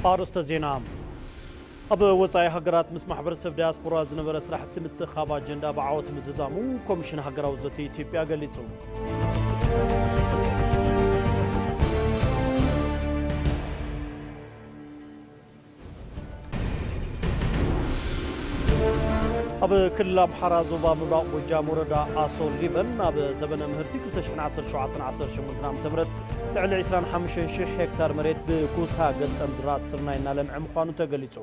ኣርእስተ ዜና። ኣብ ወጻኢ ሃገራት ምስ ማሕበረሰብ ዳያስፖራ ዝነበረ ስራሕቲ ምትእኻብ ኣጀንዳ ብዓወት ምዝዛሙ ኮሚሽን ሃገራዊ ዘተ ኢትዮጵያ ገሊጹ። ኣብ ክልል ኣምሓራ ዞባ ምብራቕ ጎጃም ወረዳ ኣሶ ሊበን ኣብ ዘበነ ምህርቲ ክልተ ሽሕን ዓሰርተ ሸውዓተን ዓሰርተ ሸሞንተን ዓመተ ምህረት ልዕሊ ዕስራን ሓሙሽተን ሽሕ ሄክታር መሬት ብኩታ ገልጠም ዝራእቲ ስርናይ እናለምዐ ምዃኑ ተገሊጹ።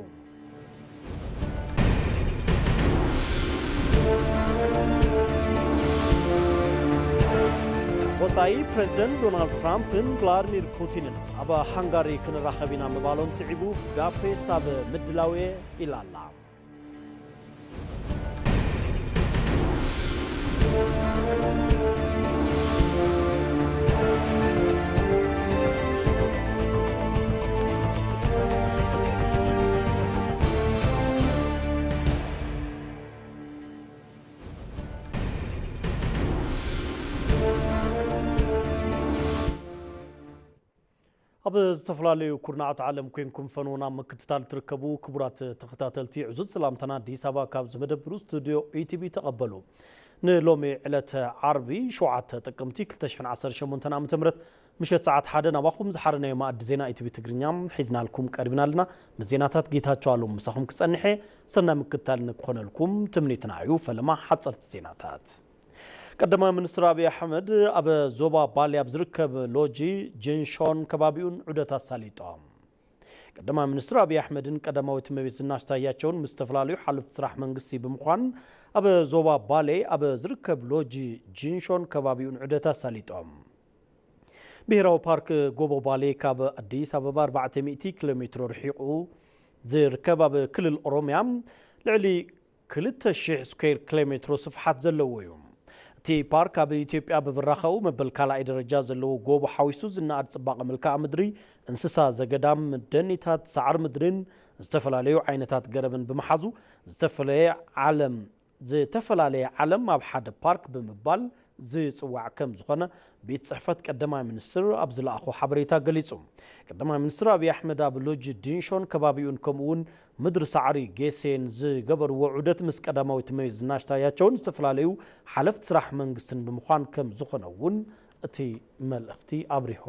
ወጻኢ ፕሬዝደንት ዶናልድ ትራምፕን ቭላድሚር ፑቲንን ኣብ ሃንጋሪ ክንራኸብ ኢና ምባሎም ስዒቡ ቡዳፔስት ኣብ ምድላው እየ ኢላ ኣላ። ኣብ ዝተፈላለዩ ኩርናዓት ዓለም ኮንኩም ፈንዎና ምክትታል ትርከቡ ክቡራት ተኸታተልቲ፣ ዕዙዝ ሰላምታና ኣዲስ ኣበባ ካብ ዝመደብሩ ስቱድዮ ኢቲቪ ተቐበሉ። ንሎሚ ዕለተ ዓርቢ ሸውዓተ ጥቅምቲ ክልተ ሽሕን ዓሰርተ ሸሞንተን ዓመተ ምህረት ምሸት ሰዓት ሓደ ናባኹም ዝሓረናዮ መኣዲ ዜና ኢቲቪ ትግርኛ ሒዝናልኩም ቀሪብና ኣለና። ምስ ዜናታት ጌታቸው ኣለሙ ምሳኹም ክጸንሕ እየ። ሰናይ ምክትታል ንክኾነልኩም ትምኒትና እዩ። ፈለማ ሓጸርቲ ዜናታት። ቀዳማይ ሚኒስትር ኣብይ ኣሕመድ ኣብ ዞባ ባሌ ኣብ ዝርከብ ሎጂ ጅንሾን ከባቢኡን ዑደት ኣሳሊጦም። ቀዳማይ ሚኒስትር ኣብይ ኣሕመድን ቀዳማዊት እመቤት ዝናሽ ታያቸውን ምስ ዝተፈላለዩ ሓለፍቲ ስራሕ መንግስቲ ብምዃን ኣብ ዞባ ባሌ ኣብ ዝርከብ ሎጂ ጅንሾን ከባቢኡን ዑደት ኣሳሊጦም። ብሄራዊ ፓርክ ጎቦ ባሌ ካብ ኣዲስ ኣበባ ኣርባዕተ ሚእቲ ኪሎ ሜትሮ ርሒቑ ዝርከብ ኣብ ክልል ኦሮምያ ልዕሊ ክልተ ሽሕ ስኩዌር ኪሎ ሜትሮ ስፍሓት ዘለዎ እዩ። እቲ ፓርክ ኣብ ኢትዮጵያ ብብራኸኡ መበል ካልኣይ ደረጃ ዘለዎ ጎቦ ሓዊሱ ዝነኣድ ጽባቐ መልክዓ ምድሪ፣ እንስሳ ዘገዳም፣ ደኒታት፣ ሳዕሪ ምድርን ዝተፈላለዩ ዓይነታት ገረብን ብምሓዙ ዝተፈለየ ዓለም፣ ዝተፈላለየ ዓለም ኣብ ሓደ ፓርክ ብምባል ዝጽዋዕ ከም ዝኾነ ቤት ጽሕፈት ቀዳማይ ሚኒስትር ኣብ ዝለኣኾ ሓበሬታ ገሊጹ። ቀዳማይ ሚኒስትር ኣብይ ኣሕመድ ኣብ ሎጅ ዲንሾን ከባቢኡን ከምኡ እውን ምድሪ ሳዕሪ ጌሴን ዝገበርዎ ዑደት ምስ ቀዳማዊት እመቤት ዝናሽ ታያቸውን ዝተፈላለዩ ሓለፍቲ ስራሕ መንግስትን ብምዃን ከም ዝኾነ እውን እቲ መልእኽቲ ኣብሪሁ።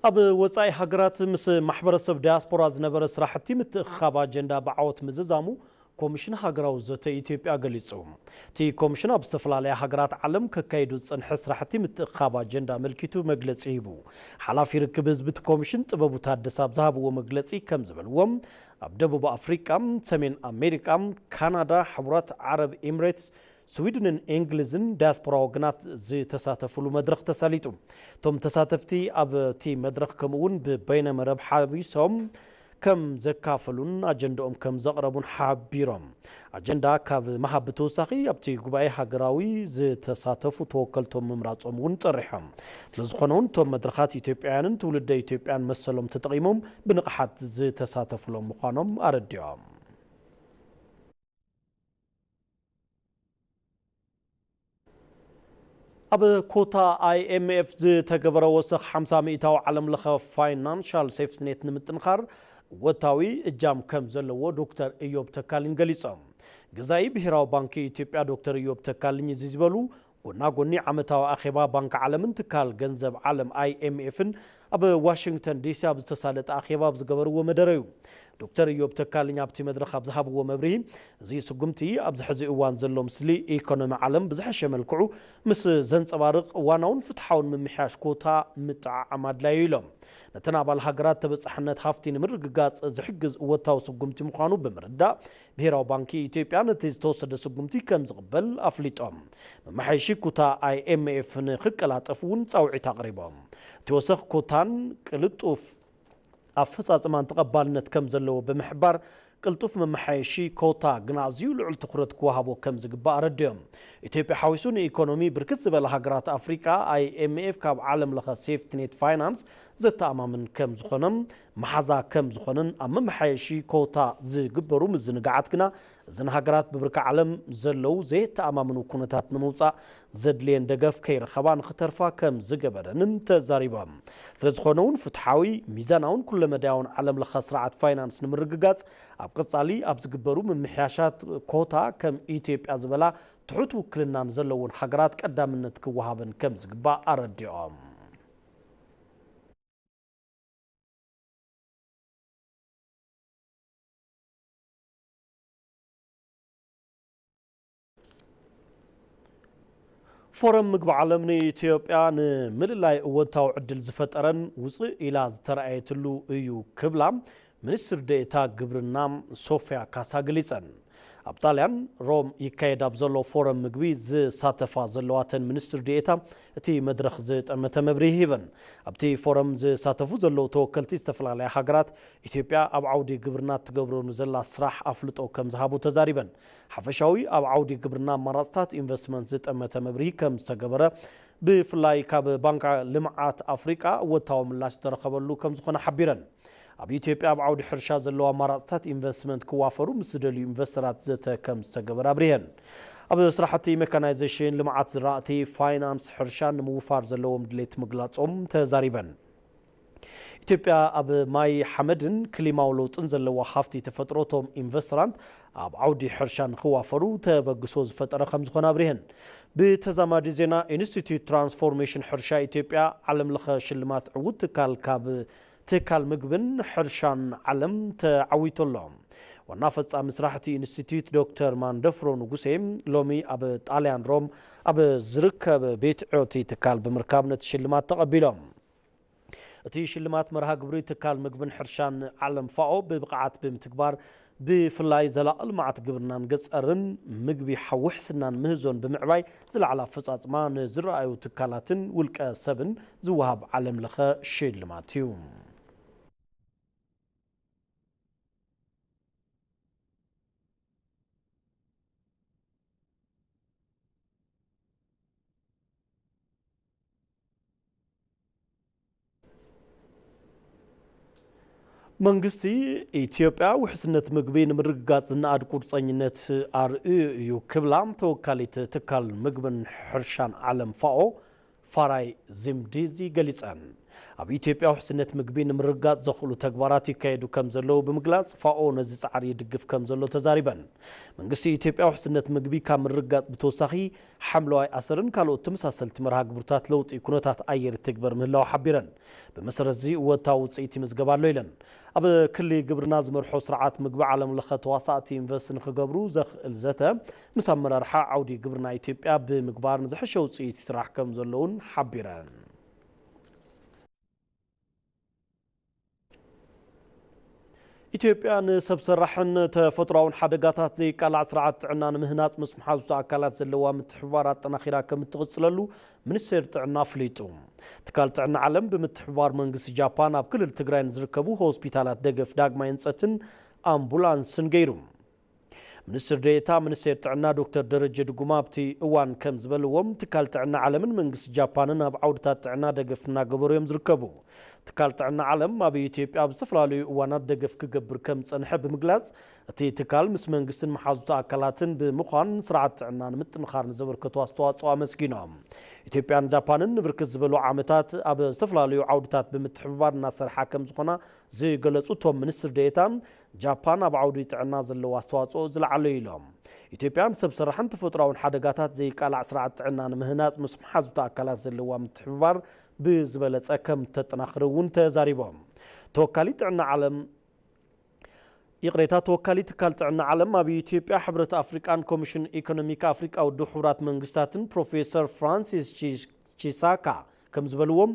ኣብ ወጻኢ ሃገራት ምስ ማሕበረሰብ ዳያስፖራ ዝነበረ ስራሕቲ ምትእኽኻብ ኣጀንዳ ብዓወት ምዝዛሙ ኮሚሽን ሃገራዊ ዘተ ኢትዮጵያ ገሊጹ። እቲ ኮሚሽን ኣብ ዝተፈላለያ ሃገራት ዓለም ከካይዱ ዝጸንሐ ስራሕቲ ምትእኽኻብ ኣጀንዳ ኣመልኪቱ መግለጺ ሂቡ። ሓላፊ ርክብ ህዝቢ እቲ ኮሚሽን ጥበቡ ታደሰ ኣብ ዝሃብዎ መግለጺ ከም ዝበልዎ፣ ኣብ ደቡብ ኣፍሪቃ፣ ሰሜን ኣሜሪካ፣ ካናዳ፣ ሕቡራት ዓረብ ኤምሬትስ፣ ስዊድንን እንግሊዝን ዳያስፖራ ወገናት ዝተሳተፉሉ መድረኽ ተሳሊጡ። እቶም ተሳተፍቲ ኣብቲ መድረኽ ከምኡ እውን ብበይነ መረብ ሓቢሶም ከም ዘካፈሉን ኣጀንዳኦም ከም ዘቕረቡን ሓቢሮም። ኣጀንዳ ካብ ምሃብ ብተወሳኺ ኣብቲ ጉባኤ ሃገራዊ ዝተሳተፉ ተወከልቶም ምምራጾም እውን ጸሪሖም። ስለዝኾነ እውን እቶም መድረኻት ኢትዮጵያውያንን ትውልደ ኢትዮጵያን መሰሎም ተጠቒሞም ብንቕሓት ዝተሳተፉሎም ምዃኖም ኣረዲኦም። ኣብ ኮታ ኣይኤምኤፍ ዝተገበረ ወሰኽ ሓምሳ ሚእታዊ ዓለም ለኸ ፋይናንሻል ሴፍትኔት ንምጥንኻር እወታዊ እጃም ከም ዘለዎ ዶክተር እዮብ ተካልኝ ገሊጾም። ገዛኢ ብሄራዊ ባንኪ ኢትዮጵያ ዶክተር እዮብ ተካልኝ እዚ ዝበሉ ጎና ጎኒ ዓመታዊ ኣኼባ ባንኪ ዓለምን ትካል ገንዘብ ዓለም ኣይኤምኤፍን ኣብ ዋሽንግተን ዲሲ ኣብ ዝተሳለጠ ኣኼባ ኣብ ዝገበርዎ መደረ እዩ። ዶክተር እዮብ ተካልኝ ኣብቲ መድረኽ ኣብ ዝሃብዎ መብርሂ፣ እዚ ስጉምቲ ኣብዚ ሕዚ እዋን ዘሎ ምስሊ ኢኮኖሚ ዓለም ብዝሐሸ መልክዑ ምስ ዘንጸባርቕ እዋናውን ፍትሓውን ምምሕያሽ ኮታ ምጥዓዓም ኣድላዩ ኢሎም። ነተን ኣባል ሃገራት ተበጻሕነት ሃፍቲ ንምርግጋጽ ዝሕግዝ እወታዊ ስጉምቲ ምዃኑ ብምርዳእ፣ ብሄራዊ ባንኪ ኢትዮጵያ ነቲ ዝተወሰደ ስጉምቲ ከም ዝቕበል ኣፍሊጦም። መመሓየሺ ኩታ ኣይኤምኤፍ ንክቀላጠፍ እውን ጻውዒት ኣቕሪቦም። እቲ ወሰኽ ኮታን ቅልጡፍ ኣፈጻጽማን ተቐባልነት ከም ዘለዎ ብምሕባር፣ ቅልጡፍ መመሓየሺ ኮታ ግን ኣዝዩ ልዑል ትኹረት ክወሃቦ ከም ዝግባእ ኣረዲኦም። ኢትዮጵያ ሓዊሱ ንኢኮኖሚ ብርክት ዝበላ ሃገራት ኣፍሪቃ፣ ኣይኤምኤፍ ካብ ዓለም ለኸ ሴፍትኔት ፋይናንስ ዘተኣማምን ከም ዝኾነ፣ መሓዛ ከም ዝኾነን ኣብ መመሓየሺ ኮታ ዝግበሩ ምዝንጋዓት ግና እዘን ሃገራት ብብርኪ ዓለም ዘለዉ ዘየተኣማምኑ ኩነታት ንምውፃእ ዘድልየን ደገፍ ከይረኸባ ንክተርፋ ከም ዝገበረንን ተዛሪቦም። ስለዝኾነ እውን ፍትሓዊ፣ ሚዛናውን ኩለመዳያውን ዓለም ለኸ ስርዓት ፋይናንስ ንምርግጋፅ ኣብ ቀፃሊ ኣብ ዝግበሩ ምምሕያሻት ኮታ ከም ኢትዮጵያ ዝበላ ትሑት ውክልና ንዘለውን ሃገራት ቀዳምነት ክወሃበን ከም ዝግባእ ኣረዲኦም። ፎረም ምግቢ ዓለም ንኢትዮጵያ ንምልላይ እወንታዊ ዕድል ዝፈጠረን ውፅእ ኢላ ዝተረኣየትሉ እዩ ክብላ ሚኒስትር ዴኤታ ግብርና ሶፊያ ካሳ ገሊፀን። ኣብ ጣልያን ሮም ይካየድ ኣብ ዘሎ ፎረም ምግቢ ዝሳተፋ ዘለዋተን ሚኒስትር ዴኤታ እቲ መድረኽ ዝጠመተ መብርሂ ሂበን። ኣብቲ ፎረም ዝሳተፉ ዘለዉ ተወከልቲ ዝተፈላለያ ሃገራት ኢትዮጵያ ኣብ ዓውዲ ግብርና ትገብሮ ንዘላ ስራሕ ኣፍልጦ ከም ዝሃቡ ተዛሪበን። ሓፈሻዊ ኣብ ዓውዲ ግብርና ኣማራፅታት ኢንቨስትመንት ዝጠመተ መብርሂ ከም ዝተገበረ፣ ብፍላይ ካብ ባንክ ልምዓት ኣፍሪቃ እወታዊ ምላሽ ዝተረኸበሉ ከም ዝኾነ ሓቢረን። ኣብ ኢትዮጵያ ኣብ ዓውዲ ሕርሻ ዘለዉ ኣማራፅታት ኢንቨስትመንት ክዋፈሩ ምስ ዝደልዩ ኢንቨስተራት ዘተ ከም ዝተገበረ ኣብሪሀን። ኣብ ስራሕቲ ሜካናይዜሽን፣ ልምዓት ዝራእቲ፣ ፋይናንስ ሕርሻን ንምውፋር ዘለዎም ድሌት ምግላፆም ተዛሪበን። ኢትዮጵያ ኣብ ማይ ሓመድን ክሊማዊ ለውጥን ዘለዋ ሃፍቲ ተፈጥሮ እቶም ኢንቨስተራንት ኣብ ዓውዲ ሕርሻ ንክዋፈሩ ተበግሶ ዝፈጠረ ከም ዝኾነ ኣብሪሀን። ብተዛማዲ ዜና፣ ኢንስቲትዩት ትራንስፎርሜሽን ሕርሻ ኢትዮጵያ ዓለም ለኸ ሽልማት ዕዉት ትካል ካብ ትካል ምግብን ሕርሻን ዓለም ተዓዊቱ ኣሎ። ዋና ፈጻሚ ስራሕ እቲ ኢንስቲትዩት ዶክተር ማንደፍሮ ንጉሴ ሎሚ ኣብ ጣልያን ሮም ኣብ ዝርከብ ቤት ዕዮቲ ትካል ብምርካብ ነቲ ሽልማት ተቐቢሎም። እቲ ሽልማት መርሃ ግብሪ ትካል ምግብን ሕርሻን ዓለም ፋኦ ብብቕዓት ብምትግባር ብፍላይ ዘላቒ ልምዓት ግብርናን ገፀርን ምግቢ ውሕስናን ምህዞን ብምዕባይ ዝለዓለ ኣፈፃፅማ ንዝረኣዩ ትካላትን ውልቀ ሰብን ዝወሃብ ዓለም ለኸ ሽልማት እዩ። መንግስቲ ኢትዮጵያ ውሕስነት ምግቢ ንምርግጋፅ ዝነኣድ ቁርፀኝነት ኣርእዩ እዩ ክብላ ተወካሊት ትካል ምግብን ሕርሻን ዓለም ፋኦ ፋራይ ዚምዲዚ ገሊፀን። ኣብ ኢትዮጵያ ውሕስነት ምግቢ ንምርግጋፅ ዘኽእሉ ተግባራት ይካየዱ ከም ዘለዉ ብምግላፅ፣ ፋኦ ነዚ ፃዕሪ ይድግፍ ከም ዘሎ ተዛሪበን። መንግስቲ ኢትዮጵያ ውሕስነት ምግቢ ካብ ምርግጋፅ ብተወሳኺ ሓምለዋይ ኣሰርን ካልኦት ተመሳሰልቲ መርሃ ግብርታት ለውጢ ኩነታት ኣየር ይትግበር ምህላው ሓቢረን። ብመሰረት እዚ እወታዊ ውፅኢት ይምዝገብ ኣሎ ኢለን። ኣብ ክሊ ግብርና ዝመርሖ ስርዓት ምግቢ ዓለም ለኸ ተዋሳእቲ ኢንቨስት ንክገብሩ ዘኽእል ዘተ ምስ ኣመራርሓ ዓውዲ ግብርና ኢትዮጵያ ብምግባር ንዝሐሸ ውፅኢት ይስራሕ ከም ዘለውን ሓቢረን። ኢትዮጵያ ንሰብ ሰራሕን ተፈጥሮኣውን ሓደጋታት ዘይቃላዕ ስርዓት ጥዕና ንምህናፅ ምስ መሓዙት ኣካላት ዘለዋ ምትሕብባር ኣጠናኺራ ከም እትቕፅለሉ ሚኒስቴር ጥዕና ኣፍሊጡ። ትካል ጥዕና ዓለም ብምትሕብባር መንግስቲ ጃፓን ኣብ ክልል ትግራይ ንዝርከቡ ሆስፒታላት ደገፍ ዳግማይ ህንፀትን ኣምቡላንስን ገይሩ። ሚኒስትር ዴኤታ ሚኒስቴር ጥዕና ዶክተር ደረጀ ድጉማ ኣብቲ እዋን ከም ዝበልዎም፣ ትካል ጥዕና ዓለምን መንግስቲ ጃፓንን ኣብ ዓውድታት ጥዕና ደገፍ እናገበሩ እዮም ዝርከቡ። ትካል ጥዕና ዓለም ኣብ ኢትዮጵያ ኣብ ዝተፈላለዩ እዋናት ደገፍ ክገብር ከም ዝጸንሐ ብምግላጽ፣ እቲ ትካል ምስ መንግስትን መሓዙት ኣካላትን ብምዃን ስርዓት ጥዕና ንምጥንኻር ንዘበርከቱ ኣስተዋጽኦ ኣመስጊኖም። ኢትዮጵያን ጃፓንን ንብርክት ዝበሉ ዓመታት ኣብ ዝተፈላለዩ ዓውድታት ብምትሕብባር እናሰርሓ ከም ዝኾና ዝገለጹ እቶም ሚኒስትር ዴኤታ፣ ጃፓን ኣብ ዓውዲ ጥዕና ዘለዎ ኣስተዋጽኦ ዝለዓለ እዩ ኢሎም። ኢትዮጵያ ንሰብ ሰራሕን ተፈጥሮኣውን ሓደጋታት ዘይቃላዕ ስርዓት ጥዕና ንምህናጽ ምስ መሓዙት ኣካላት ዘለዋ ምትሕብባር ብዝበለጸ ከም ተጠናኽር እውን ተዛሪቦም። ተወካሊ ጥዕና ዓለም ይቕሬታ፣ ተወካሊ ትካል ጥዕና ዓለም ኣብ ኢትዮጵያ፣ ሕብረት ኣፍሪቃን ኮሚሽን ኢኮኖሚክ ኣፍሪቃ ውድብ ሕቡራት መንግስታትን ፕሮፌሰር ፍራንሲስ ቺ- ቺሳካ ከም ዝበልዎም፣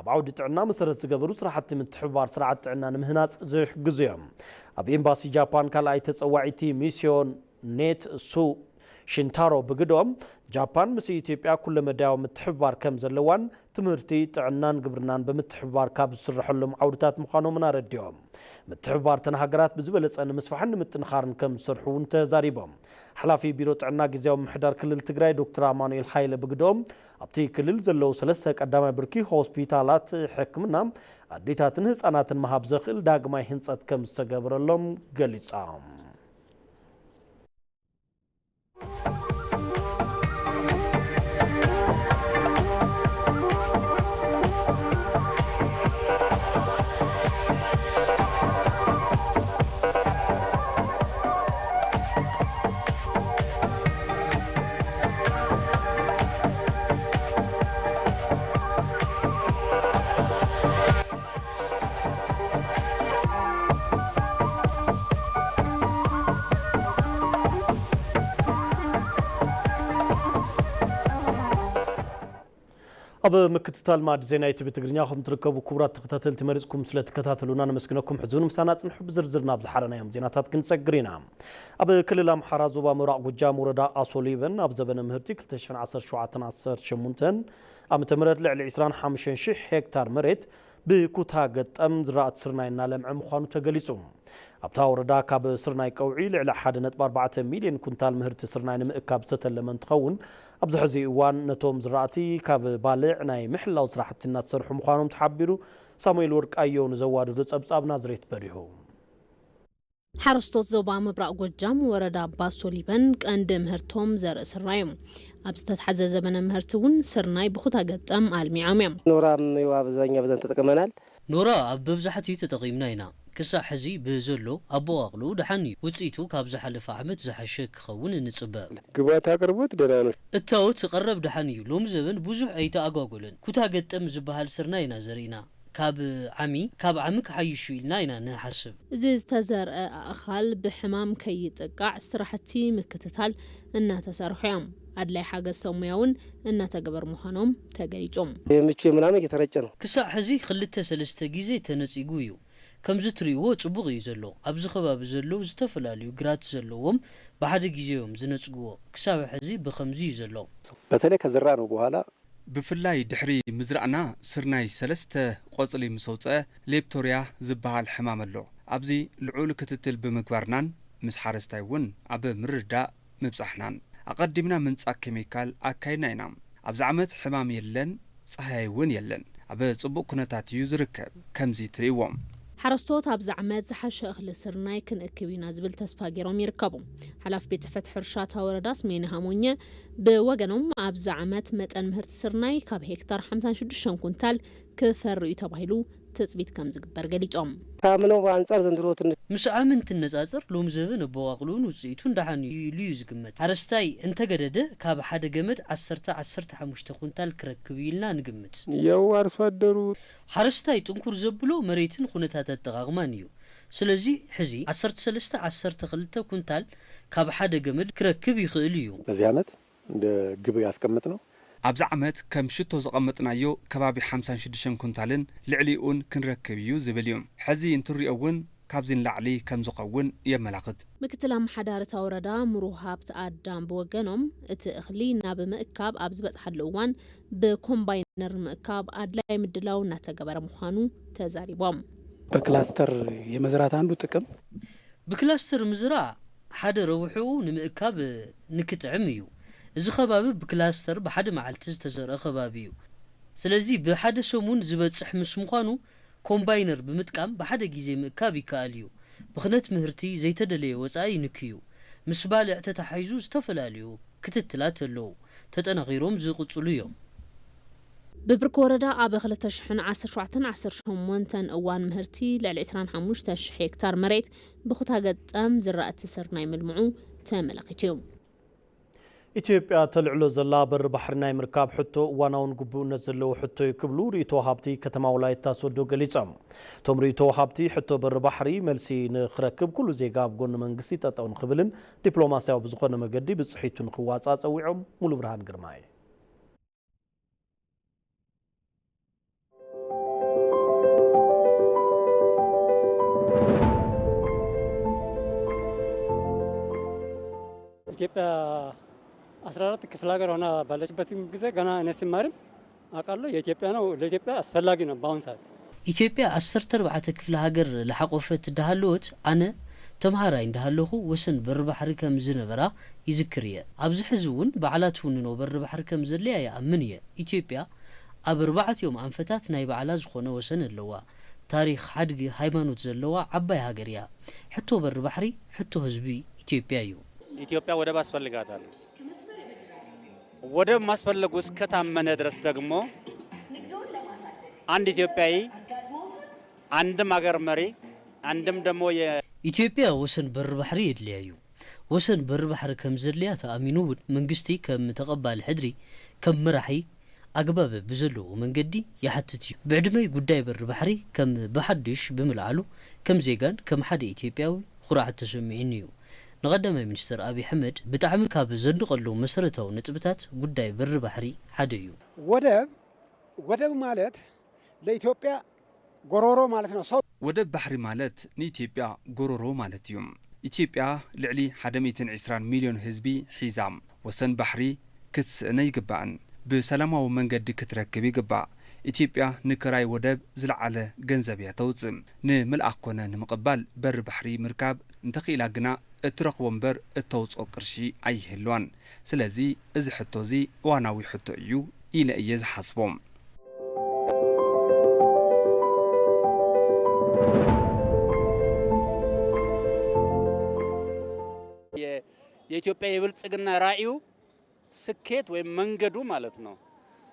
ኣብ ዓውዲ ጥዕና መሰረት ዝገበሩ ስራሕቲ ምትሕብባር ስርዓት ጥዕና ንምህናፅ ዝሕግዙ እዮም። ኣብ ኤምባሲ ጃፓን ካልኣይ ተፀዋዒቲ ሚስዮ ኔት ሱ ሽንታሮ ብግዶም፣ ጃፓን ምስ ኢትዮጵያ ኩለመዳያዊ ምትሕብባር ከም ዘለዋን ትምህርቲ፣ ጥዕናን ግብርናን ብምትሕብባር ካብ ዝስረሐሎም ዓውድታት ምዃኖምን ኣረዲኦም። ምትሕብባር እተን ሃገራት ብዝበለጸ ንምስፋሕን ንምጥንኻርን ከም ዝሰርሑ እውን ተዛሪቦም። ሓላፊ ቢሮ ጥዕና ግዝያዊ ምምሕዳር ክልል ትግራይ ዶክተር ኣማኑኤል ሃይለ ብግዶም፣ ኣብቲ ክልል ዘለዉ ሰለስተ ቀዳማይ ብርኪ ሆስፒታላት ሕክምና ኣዴታትን ህፃናትን ምሃብ ዘኽእል ዳግማይ ህንፀት ከም ዝተገበረሎም ገሊፆም። ኣብ ምክትታል ማዕዲ ዜና ኢቲቪ ትግርኛ ከም ትርከቡ ክቡራት ተኸታተልቲ መሪጽኩም ስለ ትከታተሉና ነመስግነኩም። ሕዚ እውን ምሳና ጽንሑ፣ ብዝርዝር ናብ ዝሓረናዮም ዜናታት ክንሰግር ኢና። ኣብ ክልል ኣምሓራ ዞባ ምብራቕ ጎጃም ወረዳ ኣሶሊበን ኣብ ዘበነ ምህርቲ ክልተ ሽሕን ዓሰርተ ሸውዓተን ዓሰርተ ሸሞንተን ዓመተ ምህረት ልዕሊ ዕስራን ሓሙሽተን ሽሕ ሄክታር መሬት ብኩታ ገጠም ዝራእቲ ስርናይ እናለምዐ ምዃኑ ተገሊጹ። ኣብታ ወረዳ ካብ ስርናይ ቀውዒ ልዕሊ ሓደ ነጥቢ ኣርባዕተ ሚልዮን ኩንታል ምህርቲ ስርናይ ንምእካብ ዝተተለመ እንትኸውን፣ ኣብዚ ሕዚ እዋን ነቶም ዝራእቲ ካብ ባልዕ ናይ ምሕላው ስራሕቲ እናተሰርሑ ምዃኖም ተሓቢሩ። ሳሙኤል ወርቃየሁ ንዘዋደዶ ጸብጻብ ናዝሬት በሪሁ። ሓረስቶት ዞባ ምብራቕ ጎጃም ወረዳ ኣባ ሶሊበን ቀንዲ ምህርቶም ዘርኢ ስርናይ እዮም። ኣብ ዝተትሓዘ ዘበነ ምህርቲ እውን ስርናይ ብኩታ ገጠም ኣልሚዖም እዮም። ኖራም እዩ ኣብዛኛ ብዘን ተጠቅመናል። ኖራ ኣብ መብዛሕትኡ ተጠቒምና ኢና። ክሳዕ ሕዚ ብዘሎ ኣበቋቕልኡ ደሓን እዩ። ውጽኢቱ ካብ ዝሓለፈ ዓመት ዝሓሸ ክኸውን ንጽበ። ግብኣት ኣቅርቦት ደህና ነው። እታወት ቀረብ ደሓን እዩ። ሎሚ ዘበን ብዙሕ ኣይተኣጓጎለን። ኩታ ገጠም ዝበሃል ስርናይ ኢና ዘሪእና። ካብ ዓሚ፣ ካብ ዓሚ ክሓይሽ እዩ ኢልና ኢና ንሓስብ። እዚ ዝተዘርአ ኣእኻል ብሕማም ከይጥቃዕ ስራሕቲ ምክትታል እናተሰርሑ እዮም። ኣድላይ ሓገዝ ሰብ ሞያ እውን እናተገበር ምዃኖም ተገሊጹ። ምቹ ምናምን እየተረጨ ነው። ክሳዕ ሕዚ ክልተ ሰለስተ ግዜ ተነጺጉ እዩ። ከምዚ ትርእይዎ ጽቡቕ እዩ ዘሎ። ኣብዚ ከባቢ ዘለዉ ዝተፈላለዩ ግራት ዘለዎም ብሓደ ግዜ እዮም ዝነጽግዎ። ክሳብ ሕዚ ብኸምዚ እዩ ዘሎ። በተለይ ከዘራ ነው በኋላ። ብፍላይ ድሕሪ ምዝራእና ስርናይ ሰለስተ ቆጽሊ ምስ ኣውጽአ ሌፕቶርያ ዝበሃል ሕማም ኣሎ። ኣብዚ ልዑል ክትትል ብምግባርናን ምስ ሓረስታይ እውን ኣብ ምርድዳእ ምብጻሕናን ኣቐዲምና ምንጻግ ኬሚካል ኣካይድና ኢና። ኣብዚ ዓመት ሕማም የለን፣ ጸሃያይ እውን የለን። ኣብ ጽቡቕ ኩነታት እዩ ዝርከብ። ከምዚ ትርእይዎ። ሓረስቶት ኣብዚ ዓመት ዝሓሸ እኽሊ ስርናይ ክንእክብ ኢና ዝብል ተስፋ ገይሮም ይርከቡ። ሓላፊ ቤት ጽሕፈት ሕርሻ እታ ወረዳ ስሜነ ሃሞኘ ብወገኖም ኣብዚ ዓመት መጠን ምህርቲ ስርናይ ካብ ሄክታር ሓምሳን ሽዱሽተን ኩንታል ክፈሪ እዩ ተባሂሉ ትጽቢት ከም ዝግበር ገሊጾም። ካምናው ኣንጻር ዘንድሮ ትንሽ ምስ ዓሚ እንትነጻጸር ሎሚ ዘበን ኣበዋቕልኡን ውጽኢቱን ደሓን እዩ ኢሉ እዩ ዝግመት። ሓረስታይ እንተገደደ ካብ ሓደ ገመድ ዓሰርተ፣ ዓሰርተ ሓሙሽተ ኩንታል ክረክብ እዩ ኢልና ንግምት። ያው ኣርሶ ኣደሩ ሓረስታይ ጥንኩር ዘብሎ መሬትን ኩነታት ኣጠቓቕማን እዩ። ስለዚ ሕዚ ዓሰርተ ሰለስተ፣ ዓሰርተ ክልተ ኩንታል ካብ ሓደ ገመድ ክረክብ ይኽእል እዩ። በዚህ ዓመት እንደ ግብ ያስቀመጥነው። ኣብዚ ዓመት ከም ሽቶ ዘቐመጥናዮ ከባቢ ሓምሳን ሽዱሽተን ኩንታልን ልዕሊኡን ክንረክብ እዩ ዝብል እዩ። ሕዚ እንትንሪኦ እውን ካብዚ ንላዕሊ ከም ዝኸውን የመላኽት። ምክትል ኣመሓዳሪ እታ ወረዳ ምሩሃብት ኣዳም ብወገኖም፣ እቲ እኽሊ ናብ ምእካብ ኣብ ዝበጽሓሉ እዋን ብኮምባይነር ንምእካብ ኣድላይ ምድላው እናተገበረ ምዃኑ ተዛሪቦም። በክላስተር የመዝራት አንዱ ጥቅም ብክላስተር ምዝራእ ሓደ ረብሕኡ ንምእካብ ንክጥዕም እዩ። እዚ ከባቢ ብክላስተር ብሓደ መዓልቲ ዝተዘርአ ከባቢ እዩ። ስለዚ ብሓደ ሰሙን ዝበጽሕ ምስ ምዃኑ ኮምባይነር ብምጥቃም ብሓደ ግዜ ምእካብ ይከኣል እዩ። ብኽነት ምህርቲ ዘይተደለየ ወጻኢ ይንክዩ። ምስ ባልዕ ተተሓሒዙ ዝተፈላለዩ ክትትላት ኣለዉ። ተጠናኺሮም ዝቕጽሉ እዮም። ብብርኪ ወረዳ ኣብ ክልተ ሽሕን ዓሰርተ ሸውዓተን ዓሰርተ ሸሞንተን እዋን ምህርቲ ልዕሊ ዕስራን ሓሙሽተ ሽሕ ሄክታር መሬት ብኹታ ገጠም ዝራእቲ ስርናይ ምልምዑ ተመላኺቱ እዩ። ኢትዮጵያ ተልዕሎ ዘላ በሪ ባሕሪ ናይ ምርካብ ሕቶ እዋናውን ግቡእነት ዘለዎ ሕቶ እዩ ክብሉ ርእይቶ ወሃብቲ ከተማ ወላይታ ሶዶ ገሊጾም። እቶም ርእይቶ ወሃብቲ ሕቶ በሪ ባሕሪ መልሲ ንክረክብ ኩሉ ዜጋ ኣብ ጎኒ መንግስቲ ጠጠው ንክብልን ዲፕሎማስያዊ ብዝኾነ መገዲ ብጽሒቱ ንክዋጻእ ጸዊዖም። ሙሉ ብርሃን ግርማይ። ኢትዮጵያ አስራ አራት ክፍለ ሀገር ሆና ባለችበት ጊዜ ገና እኔ ስማርም አውቃለሁ። የኢትዮጵያ ነው፣ ለኢትዮጵያ አስፈላጊ ነው በአሁኑ ሰዓት። ኢትዮጵያ ዓሰርተ ኣርባዕተ ክፍለ ሃገር ለሓቆፈት እንዳሃለወት፣ ኣነ ተምሃራይ እንዳሃለኹ ወሰን በሪ ባሕሪ ከም ዝነበራ ይዝክር እየ። ኣብዚ ሕዚ እውን ባዕላ ትውንኖ በሪ ባሕሪ ከም ዘድልያ ይኣምን እየ። ኢትዮጵያ ኣብ ኣርባዕቲኦም ኣንፈታት ናይ ባዕላ ዝኾነ ወሰን ኣለዋ። ታሪኽ፣ ሓድጊ፣ ሃይማኖት ዘለዋ ዓባይ ሃገር እያ። ሕቶ በሪ ባሕሪ ሕቶ ህዝቢ ኢትዮጵያ እዩ። ኢትዮጵያ ወደብ ኣስፈልጋታል። ወደብ ማስፈለጉ እስከታመነ ድረስ ደግሞ አንድ ኢትዮጵያዊ፣ አንድም አገር መሪ፣ አንድም ደግሞ የ- ኢትዮጵያ ወሰን በሪ ባሕሪ የድልያ እዩ። ወሰን በሪ ባሕሪ ከም ዘድልያ ተኣሚኑ እውን መንግስቲ ከም ተቐባሊ ሕድሪ፣ ከም መራሒ ኣግባብ ብዘለዎ መንገዲ ይሓትት እዩ። ብዕድመይ ጉዳይ በሪ ባሕሪ ከም ብሓድሽ ብምልዓሉ ከም ዜጋን ከም ሓደ ኢትዮጵያዊ ኩርዓት ተሰሚዑኒ እዩ። ንቐዳማይ ሚኒስትር ኣብይ ኣሕመድ ብጣዕሚ ካብ ዘድንቐሎም መሰረታዊ ነጥብታት ጉዳይ በሪ ባሕሪ ሓደ እዩ። ወደብ፣ ወደብ ማለት ለኢትዮጵያ ጎሮሮ ማለት ነው። ሰው ወደብ ባሕሪ ማለት ንኢትዮጵያ ጎሮሮ ማለት እዩ። ኢትዮጵያ ልዕሊ ሓደ ሚእትን ዕስራን ሚልዮን ህዝቢ ሒዛ፣ ወሰን ባሕሪ ክትስእን ኣይግባእን። ብሰላማዊ መንገዲ ክትረክብ ይግባእ። ኢትዮጵያ ንክራይ ወደብ ዝለዓለ ገንዘብ እያ ተውፅእ። ንምልኣኽ ኮነ ንምቕባል በሪ ባሕሪ ምርካብ እንተኽኢላ ግና እትረኽቦ እምበር እተውፅኦ ቅርሺ ኣይህልዋን። ስለዚ እዚ ሕቶ እዚ እዋናዊ ሕቶ እዩ ኢለ እየ ዝሓስቦ። የ- የኢትዮጵያ የብልጽግና ራዕዩ ስኬት ወይም መንገዱ ማለት ነው።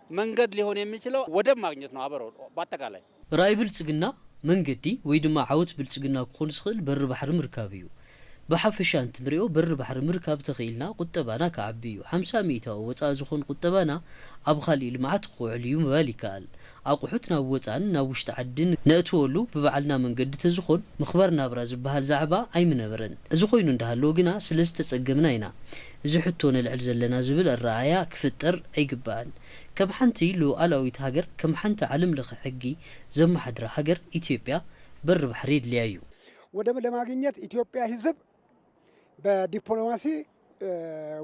መንገድ ሊሆን የሚችለው ወደብ ማግኘት ነው። አበረው በአጠቃላይ ራእይ ብልጽግና መንገዲ ወይ ድማ ዓወት ብልጽግና ክኾን ዝኽእል በሪ ባሕሪ ምርካብ እዩ። ብሓፈሻ እንትንሪኦ በሪ ባሕሪ ምርካብ ተኽኢልና ቁጠባና ክዓቢ እዩ። ሓምሳ ሚእታዊ ወፃኢ ዝኾን ቁጠባና ኣብ ካሊእ ልምዓት ክውዕል እዩ ምባል ይከኣል። ኣቑሑት ናብ ወፃእን ናብ ውሽጢ ዓድን ነእትወሉ ብባዕልና መንገዲ ተዝኾን ምኽባር ናብራ ዝበሃል ዛዕባ ኣይምነበረን። እዚ ኮይኑ እንዳሃለወ ግና ስለ ዝተፀገምና ኢና እዚ ሕቶ ነልዕል ዘለና ዝብል ኣረኣእያ ክፍጠር ኣይግባእን። ከም ሓንቲ ሉኣላዊት ሃገር፣ ከም ሓንቲ ዓለም ለኸ ሕጊ ዘመሓድራ ሃገር ኢትዮጵያ በሪ ባሕሪ የድልያ እዩ። ወደብ ለማግኘት ኢትዮጵያ ህዝብ በዲፕሎማሲ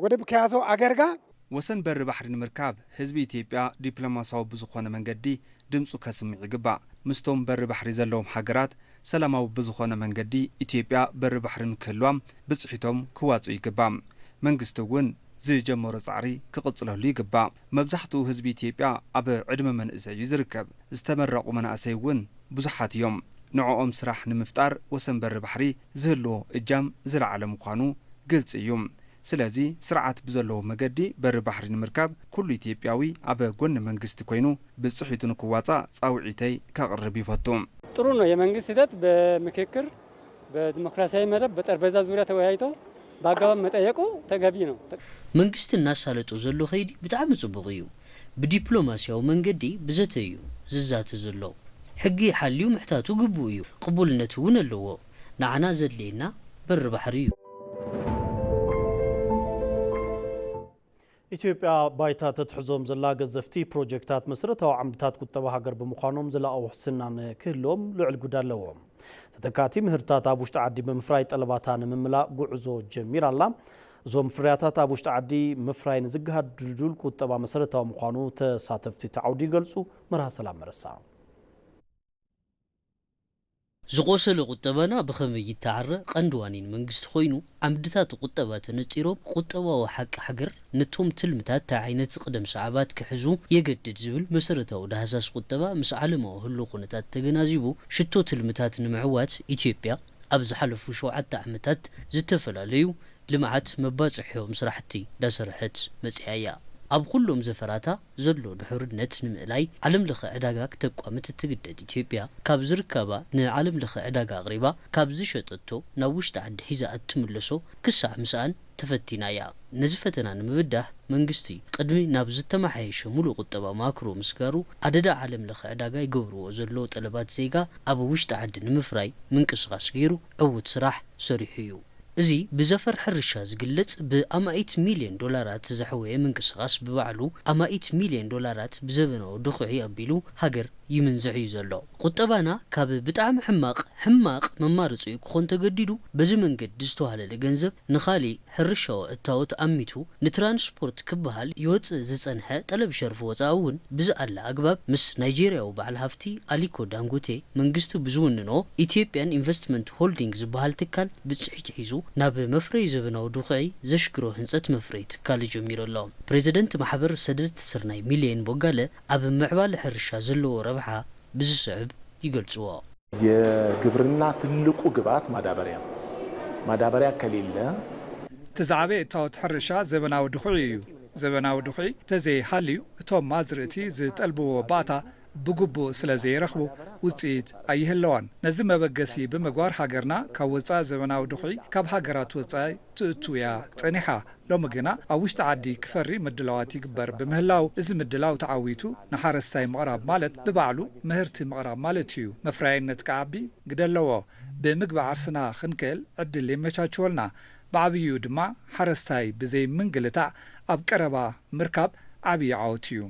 ወደብ ከያዘው አገር ጋር ወሰን በሪ ባሕሪ ንምርካብ ህዝቢ ኢትዮጵያ ዲፕሎማሲያዊ ብዝኾነ መንገዲ ድምፁ ከስምዕ ይግባእ። ምስቶም በሪ ባሕሪ ዘለዎም ሃገራት ሰላማዊ ብዝኾነ መንገዲ ኢትዮጵያ በሪ ባሕሪ ንክህልዋ ብፅሒቶም ክዋፅኡ ይግባእ። መንግስቲ እውን ዝጀመሮ ፃዕሪ ክቕፅለሉ ይግባእ። መብዛሕትኡ ህዝቢ ኢትዮጵያ ኣብ ዕድመ መንእሰይ እዩ ዝርከብ። ዝተመረቑ መናእሰይ እውን ብዙሓት እዮም። ንዕኦም ስራሕ ንምፍጣር ወሰን በሪ ባሕሪ ዝህልዎ እጃም ዝለዓለ ምዃኑ ግልፂ እዩ። ስለዚ ስርዓት ብዘለዎ መገዲ በሪ ባሕሪ ንምርካብ ኩሉ ኢትዮጵያዊ ኣብ ጎኒ መንግስቲ ኮይኑ ብፅሒቱ ንክዋፃእ ፃውዒተይ ከቕርብ ይፈቱ። ጥሩ ነው። የመንግስት ሂደት በምክክር በዲሞክራሲያዊ መደብ በጠረጴዛ ዙሪያ ተወያይቶ በአግባብ መጠየቁ ተገቢ ነው። መንግስቲ እናሳለጦ ዘሎ ከይዲ ብጣዕሚ ጽቡቕ እዩ። ብዲፕሎማሲያዊ መንገዲ ብዘተ እዩ ዝዛተ ዘሎ። ሕጊ ሓልዩ ምሕታቱ ግቡእ እዩ። ቅቡልነት እውን ኣለዎ። ንዓና ዘድልየና በሪ ባሕሪ እዩ። ኢትዮጵያ ባይታ ተትሕዞም ዘላ ገዘፍቲ ፕሮጀክታት መሰረታዊ ዓምድታት ቁጠባ ሃገር ብምዃኖም ዘላቒ ውሕስና ንክህልዎም ልዑል ግደ ኣለዎ። ተተካእቲ ምህርትታት ኣብ ውሽጢ ዓዲ ብምፍራይ ጠለባታ ንምምላእ ጉዕዞ ጀሚራ ኣላ። እዞም ፍርያታት ኣብ ውሽጢ ዓዲ ምፍራይ ንዝገሃድ ድልዱል ቁጠባ መሰረታዊ ምዃኑ ተሳተፍቲ እቲ ዓውዲ ይገልጹ። መርሃ ሰላም መረሳ። ዝቖሰለ ቁጠባና ብኸመይ ይተዓረ ቀንዲ ዋኒን መንግስቲ ኮይኑ፣ ዓምድታት ቁጠባ ተነጺሮም፣ ቁጠባዊ ሓቂ ሃገር ነቶም ትልምታት እንታይ ዓይነት ቅደም ሰዓባት ክሕዙ የገድድ ዝብል መሰረታዊ ዳህሳስ ቁጠባ ምስ ዓለማዊ ህሉው ኩነታት ተገናዚቡ፣ ሽቶ ትልምታት ንምዕዋት ኢትዮጵያ ኣብ ዝሓለፉ ሸውዓተ ዓመታት ዝተፈላለዩ ልምዓት መባፅሒኦም ስራሕቲ እንዳሰርሐት መፂኣ እያ። ኣብ ኩሎም ዘፈራታ ዘሎ ድሑርነት ንምእላይ ዓለም ለኸ ዕዳጋ ክተቋምት እትግደድ ኢትዮጵያ፣ ካብ ዝርከባ ንዓለም ለኸ ዕዳጋ ኣቕሪባ፣ ካብ ዝሸጠቶ ናብ ውሽጢ ዓዲ ሒዛ እትምለሶ ክሳዕ ምስኣን ተፈቲና እያ። ነዚ ፈተና ንምብዳህ መንግስቲ ቅድሚ ናብ ዝተመሓየሸ ሙሉእ ቁጠባ ማክሮ ምስጋሩ ኣደዳ ዓለም ለኸ ዕዳጋ ይገብርዎ ዘለዉ ጠለባት ዜጋ ኣብ ውሽጢ ዓዲ ንምፍራይ ምንቅስቓስ ገይሩ ዕዉት ስራሕ ሰሪሑ እዩ። እዚ ብዘፈር ሕርሻ ዝግለጽ ብኣማኢት ሚልዮን ዶላራት ዘሕወየ ምንቅስቓስ ብባዕሉ ኣማኢት ሚልዮን ዶላራት ብዘበናዊ ድኹዒ ኣቢሉ ሃገር ይምንዝሕ እዩ ዘሎ። ቁጠባና ካብ ብጣዕሚ ሕማቕ ሕማቕ መማረፂኡ ክኾን ተገዲዱ፣ በዚ መንገዲ ዝተዋህለለ ገንዘብ ንኻሊእ ሕርሻዊ እታወት ኣሚቱ ንትራንስፖርት ክበሃል ይወፅእ ዝፀንሐ ጠለብ ሸርፊ ወፃኢ እውን ብዝኣለ ኣግባብ ምስ ናይጄርያዊ በዓል ሃፍቲ ኣሊኮ ዳንጎቴ መንግስቱ ብዝውንኖ ኢትዮጵያን ኢንቨስትመንት ሆልዲንግ ዝበሃል ትካል ብፅሒት ሒዙ ናብ መፍረይ ዘበናዊ ዱኽዒ ዘሽግሮ ህንፀት መፍረይ ትካል ጀሚሩ ኣሎ። ፕሬዚደንት ማሕበር ሰደድ ስርናይ ሚልየን ቦጋለ ኣብ ምዕባለ ሕርሻ ዘለዎ ረብሓ ብዝስዕብ ይገልፅዎ። የግብርና ትልቁ ግብዓት ማዳበርያ ማዳበርያ ከሌለ እቲ ዝዓበየ እታወት ሕርሻ ዘበናዊ ድኹዒ እዩ። ዘበናዊ ድኹዒ ተዘይሃልዩ እቶም ኣዝርእቲ ዝጠልብዎ ባእታ ብግቡእ ስለ ዘይረኽቡ ውፅኢት ኣይህለዋን። ነዚ መበገሲ ብምግባር ሃገርና ካብ ወፃኢ ዘበናዊ ድኹዒ ካብ ሃገራት ወፃኢ ትእቱ እያ ፀኒሓ። ሎሚ ግና ኣብ ውሽጢ ዓዲ ክፈሪ ምድላዋት ይግበር ብምህላው እዚ ምድላው ተዓዊቱ ንሓረስታይ ምቕራብ ማለት ብባዕሉ ምህርቲ ምቕራብ ማለት እዩ። መፍረያይነት ክዓቢ ግደ ኣለዎ። ብምግቢ ዓርስና ክንክእል ዕድል የመቻችወልና። ብዓብይኡ ድማ ሓረስታይ ብዘይ ምንግልታዕ ኣብ ቀረባ ምርካብ ዓብዪ ዓወት እዩ።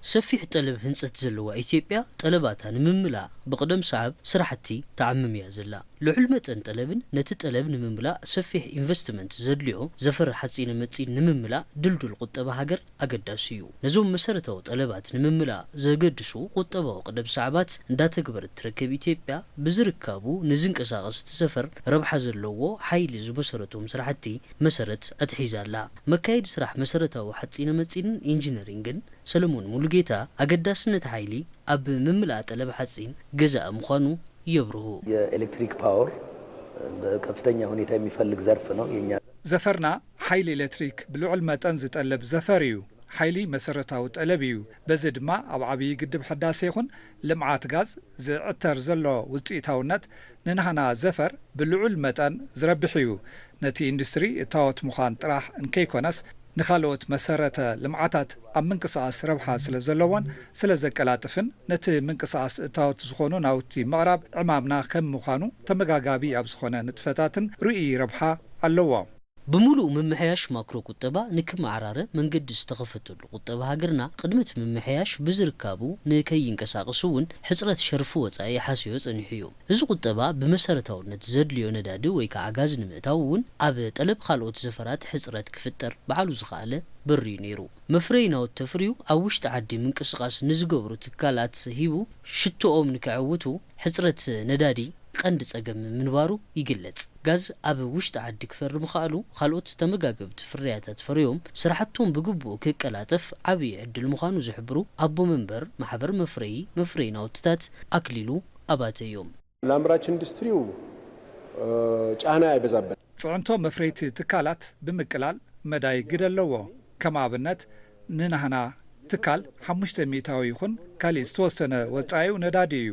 ሰፊሕ ጠለብ ህንፀት ዘለዋ ኢትዮጵያ ጠለባታ ንምምላእ ብቕደም ሰዓብ ስራሕቲ ተዓምም እያ ዘላ። ልዑል መጠን ጠለብን ነቲ ጠለብ ንምምላእ ሰፊሕ ኢንቨስትመንት ዘድልዮ ዘፈር ሓፂነ መፂን ንምምላእ ድልዱል ቁጠባ ሃገር ኣገዳሲ እዩ። ነዞም መሰረታዊ ጠለባት ንምምላእ ዘገድሱ ቁጠባዊ ቅደም ሰዓባት እንዳተግበረት ትርከብ ኢትዮጵያ ብዝርካቡ ንዝንቀሳቐስ እቲ ዘፈር ረብሓ ዘለዎ ሓይሊ ዝመሰረቶም ስራሕቲ መሰረት ኣትሒዛ ኣላ። መካየዲ ስራሕ መሰረታዊ ሓፂነ መፂንን ኢንጂነሪንግን ሰለሞን ሙሉጌታ ኣገዳስነት ሓይሊ ኣብ ምምላእ ጠለብ ሓፂን ገዛኢ ምዃኑ የብርሁ። የኤሌክትሪክ ፓወር በከፍተኛ ሁኔታ የሚፈልግ ዘርፍ ነው የኛ። ዘፈርና ሓይሊ ኤሌክትሪክ ብልዑል መጠን ዝጠልብ ዘፈር እዩ። ሓይሊ መሰረታዊ ጠለብ እዩ። በዚ ድማ ኣብ ዓብዪ ግድብ ሕዳሴ ይኹን ልምዓት ጋዝ ዝዕተር ዘሎ ውፅኢታውነት ንናህና ዘፈር ብልዑል መጠን ዝረብሕ እዩ። ነቲ ኢንዱስትሪ እታወት ምዃን ጥራሕ እንከይኮነስ ንኻልኦት መሰረተ ልምዓታት ኣብ ምንቅስቓስ ረብሓ ስለ ዘለዎን ስለ ዘቀላጥፍን ነቲ ምንቅስቓስ እታወት ዝኾኑ ናውቲ ምቕራብ ዕማምና ከም ምዃኑ ተመጋጋቢ ኣብ ዝኾነ ንጥፈታትን ርእይ ረብሓ ኣለዎ። ብምሉእ ምምሕያሽ ማክሮ ቁጠባ ንክመዓራረ መንገዲ ዝተኸፈተሉ ቁጠባ ሃገርና ቅድሚ እቲ ምምሕያሽ ብዝርካቡ ንከይንቀሳቐሱ እውን ሕፅረት ሸርፊ ወፃኢ ሓስዮ ፀኒሑ እዩ። እዚ ቁጠባ ብመሰረታውነት ዘድልዮ ነዳዲ ወይ ከዓ ጋዝ ንምእታው እውን ኣብ ጠለብ ካልኦት ዘፈራት ሕፅረት ክፍጠር ባዕሉ ዝኸኣለ በሪ እዩ ነይሩ። መፍረይ ናውቲ ተፍርዩ ኣብ ውሽጢ ዓዲ ምንቅስቓስ ንዝገብሩ ትካላት ሂቡ ሽትኦም ንክዕውቱ ሕፅረት ነዳዲ ቀንዲ ፀገም ምንባሩ ይግለፅ። ጋዝ ኣብ ውሽጢ ዓዲ ክፈሪ ምኽኣሉ ካልኦት ተመጋገብቲ ፍርያታት ፈርዮም ስራሕቶም ብግቡእ ክቀላጠፍ ዓብዪ ዕድል ምዃኑ ዝሕብሩ ኣቦ መንበር ማሕበር መፍረዪ መፍረዪ ናውትታት ኣክሊሉ ኣባተ እዮም። ለአምራች ኢንዱስትሪው ጫና አይበዛበት። ፅዕንቶ መፍረይቲ ትካላት ብምቅላል መዳይ ግደ ኣለዎ። ከም ኣብነት ንናህና ትካል ሓሙሽተ ሚእታዊ ይኹን ካሊእ ዝተወሰነ ወፃኢኡ ነዳዲ እዩ።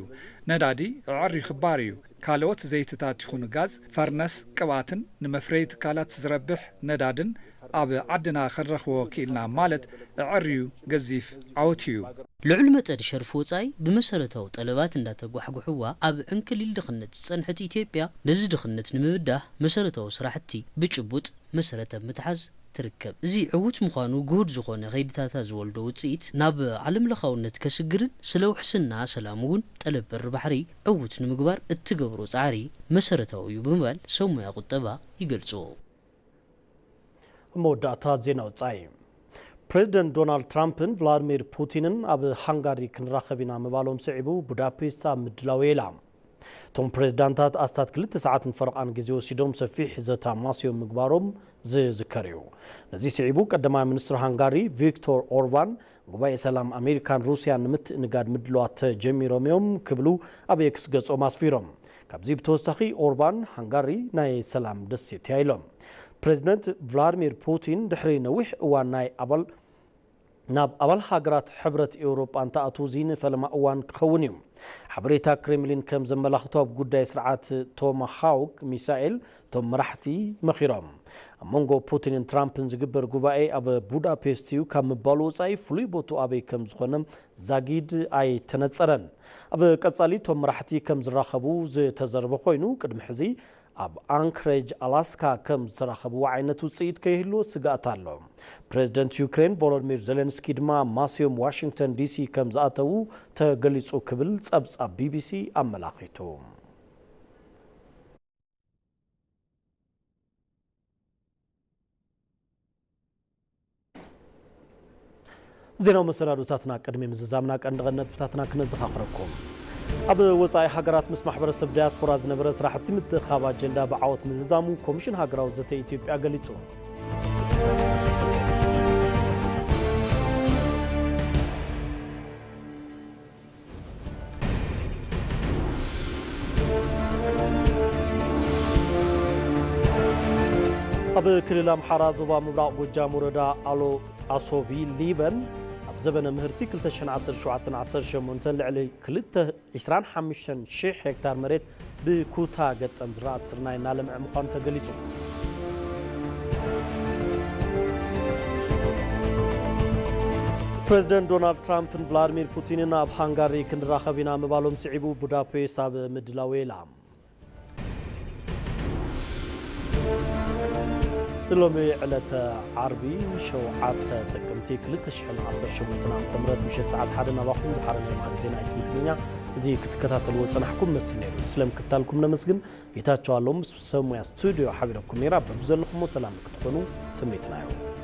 ነዳዲ ኣዐርዩ ክባር እዩ። ካልኦት ዘይትታት ይኹኑ ጋዝ፣ ፈርነስ፣ ቅብኣትን ንመፍረይ ትካላት ዝረብሕ ነዳድን ኣብ ዓድና ክንረኽቦ ክኢልና ማለት ኣዐርዩ ገዚፍ ዓወት እዩ። ልዑል መጠን ሸርፊ ወፃኢ ብመሰረታዊ ጠለባት እንዳተጓሕጉሕዋ ኣብ ዕንክሊል ድኽነት ዝፀንሐት ኢትዮጵያ ነዚ ድኽነት ንምብዳህ መሰረታዊ ስራሕቲ ብጭቡጥ መሰረት ኣብ ምትሓዝ ትርከብ። እዚ ዕዉት ምዃኑ ግሁድ ዝኾነ ከይድታታ ዝወልዶ ውፅኢት ናብ ዓለምለኻውነት ከስግርን ስለ ውሕስና ሰላም እውን ጠለብ በሪ ባሕሪ ዕዉት ንምግባር እትገብሮ ፃዕሪ መሰረታዊ እዩ ብምባል ሰብ ሞያ ቁጠባ ይገልፅዎ። ኣብ መወዳእታ ዜና ወፃኢ። ፕሬዚደንት ዶናልድ ትራምፕን ቭላድሚር ፑቲንን ኣብ ሃንጋሪ ክንራኸብ ኢና ምባሎም ስዒቡ ቡዳፔስት ኣብ ምድላው የላ። እቶም ፕሬዚዳንታት ኣስታት ክልተ ሰዓትን ፈረቓን ግዜ ወሲዶም ሰፊሕ ዘተ ኣማስዮም ምግባሮም ዝዝከር እዩ። ነዚ ስዒቡ ቀዳማይ ሚኒስትር ሃንጋሪ ቪክቶር ኦርባን ጉባኤ ሰላም ኣሜሪካን ሩስያን ንምትእንጋድ ምድላዋት ተጀሚሮም እዮም ክብሉ ኣብ ኤክስ ገጾም ኣስፊሮም። ካብዚ ብተወሳኺ ኦርባን ሃንጋሪ ናይ ሰላም ደሴት እያ ኢሎም። ፕሬዚደንት ቭላድሚር ፑቲን ድሕሪ ነዊሕ እዋን ናይ ኣባል ናብ ኣባል ሃገራት ሕብረት ኤውሮጳ እንትኣትዉ እዚ ንፈለማ እዋን ክኸውን እዩ። ሓበሬታ ክሬምሊን ከም ዘመላኽቶ ኣብ ጉዳይ ስርዓት ቶማሃውክ ሚሳኤል እቶም መራሕቲ መኺሮም። ኣብ መንጎ ፑቲንን ትራምፕን ዝግበር ጉባኤ ኣብ ቡዳፔስት እዩ ካብ ምባሉ ወፃኢ ፍሉይ ቦትኡ ኣበይ ከም ዝኾነ ዛጊድ ኣይተነፀረን። ኣብ ቀፃሊ እቶም መራሕቲ ከም ዝራኸቡ ዝተዘረበ ኮይኑ ቅድሚ ሕዚ ኣብ ኣንክሬጅ ኣላስካ ከም ዝተረኸብዎ ዓይነት ውፅኢት ከይህልዎ ስግኣት ኣሎ። ፕሬዚደንት ዩክሬን ቮሎዲሚር ዜሌንስኪ ድማ ማስዮም ዋሽንግተን ዲሲ ከም ዝኣተዉ ተገሊጹ ክብል ጸብጻብ ቢቢሲ ኣመላኺቱ። ዜናዊ መሰናዶታትና ቅድሚ ምዝዛምና ቀንዲ ነጥብታትና ክነዘኻኽረኩም። ኣብ ወጻኢ ሃገራት ምስ ማሕበረሰብ ዳያስፖራ ዝነበረ ስራሕቲ ምትእኻብ ኣጀንዳ ብዓወት ምዝዛሙ ኮሚሽን ሃገራዊ ዘተ ኢትዮጵያ ገሊጹ። ኣብ ክልል ኣምሓራ ዞባ ምብራቕ ጎጃም ወረዳ ኣሎ ኣሶቢ ሊበን ኣብ ዘበነ ምህርቲ ክልተ ሽሕን ዓሰርተ ሸውዓተን ዓሰርተ ሸሞንተን ልዕሊ ክልተ ዕስራን ሓሙሽተን ሽሕ ሄክታር መሬት ብኩታ ገጠም ዝራእቲ ስርናይ እናለምዐ ምዃኑ ተገሊጹ። ፕሬዚደንት ዶናልድ ትራምፕን ቭላድሚር ፑቲንን ኣብ ሃንጋሪ ክንራኸብ ኢና ምባሎም ስዒቡ ቡዳፔስት ኣብ ምድላው ኢላ። ንሎሚ ዕለተ ዓርቢ ሸውዓተ ጥቅምቲ ክልተ ሽሕን ዓሰርተ ሸሞንተን ዓመተ ምህረት ምሸት ሰዓት ሓደ ናባኹም ዝሓረነ ማዕረ ዜና ኢቲቪ ትግርኛ እዚ ክትከታተልዎ ዝጸናሕኩም መስል ነይሩ። ስለ ምክትታልኩም ነመስግን። ጌታቸው ኣሎም ምስ ሰብ ሞያ ስቱድዮ ሓቢረኩም ነይራ። በብዘለኹሞ ሰላም ክትኾኑ ትምኒትና እዩ።